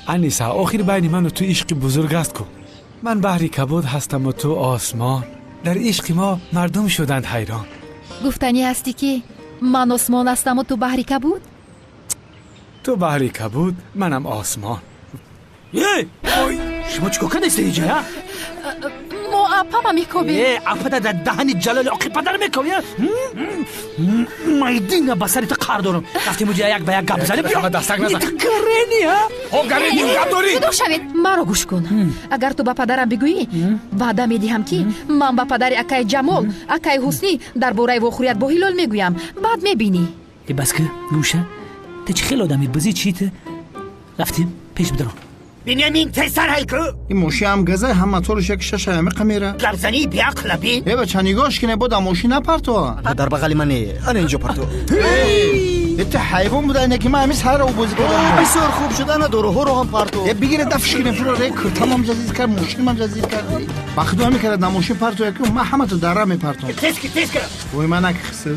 Аниса, охир байни ману ту ишқи бузург аст ку. Ман баҳри кабуд ҳастаму ту осмон. Дар ишқи мо мардум шуданд ҳайрон. Гуфтанӣ ҳастӣ, ки ман осмон ҳастаму ту баҳри кабуд? Ту баҳри кабуд, манам осмон. Шумо чӣ кор кардастед иҷа? Мо апама мекобем. Э, апада дар даҳани Ҷалоли оқи падар мекобӣ? Майдина ба сари ту қар дорам. Рафтем, уҷа як ба як гап занем. Дастак назан. Гарени, а? О, гарени, гап дорӣ? Ҷудо шавед, маро гӯш кун. Агар ту ба падарам бигӯӣ, ваъда медиҳам, ки ман ба падари акаи Ҷамол, акаи Ҳуснӣ дар бораи вохӯрият бо Ҳилол мегӯям. Баъд мебинӣ. Э, бас ки, гӯша, ту чӣ хел одами бузӣ? Чӣ ту? Рафтем, пеш бидаро. Бинямин, тезтар ҳайку. Ин мошин ҳам газай, ҳам моторш як шаша ҳамиқа мера. Гапзании беақла бин. Э, бача, нигоҳш кине, бо да мошин напартова. Дар бағали мане, ана инҷо партов. Э, ту ҳайвон буда, ине ки ман ҳамин сарро бозӣ кардам. Бисёр хуб шуд, ана доруҳоро ҳам партов. Э, бигире, дафш кине, фуро ре, куртамам ҷазиз кард, мошинам ҷазиз кард. Ба худо, ҳамин кард, на мошин партоя ки ман ҳамато дара мепартом. Тез ки, тез ки. Вой, ман накихси.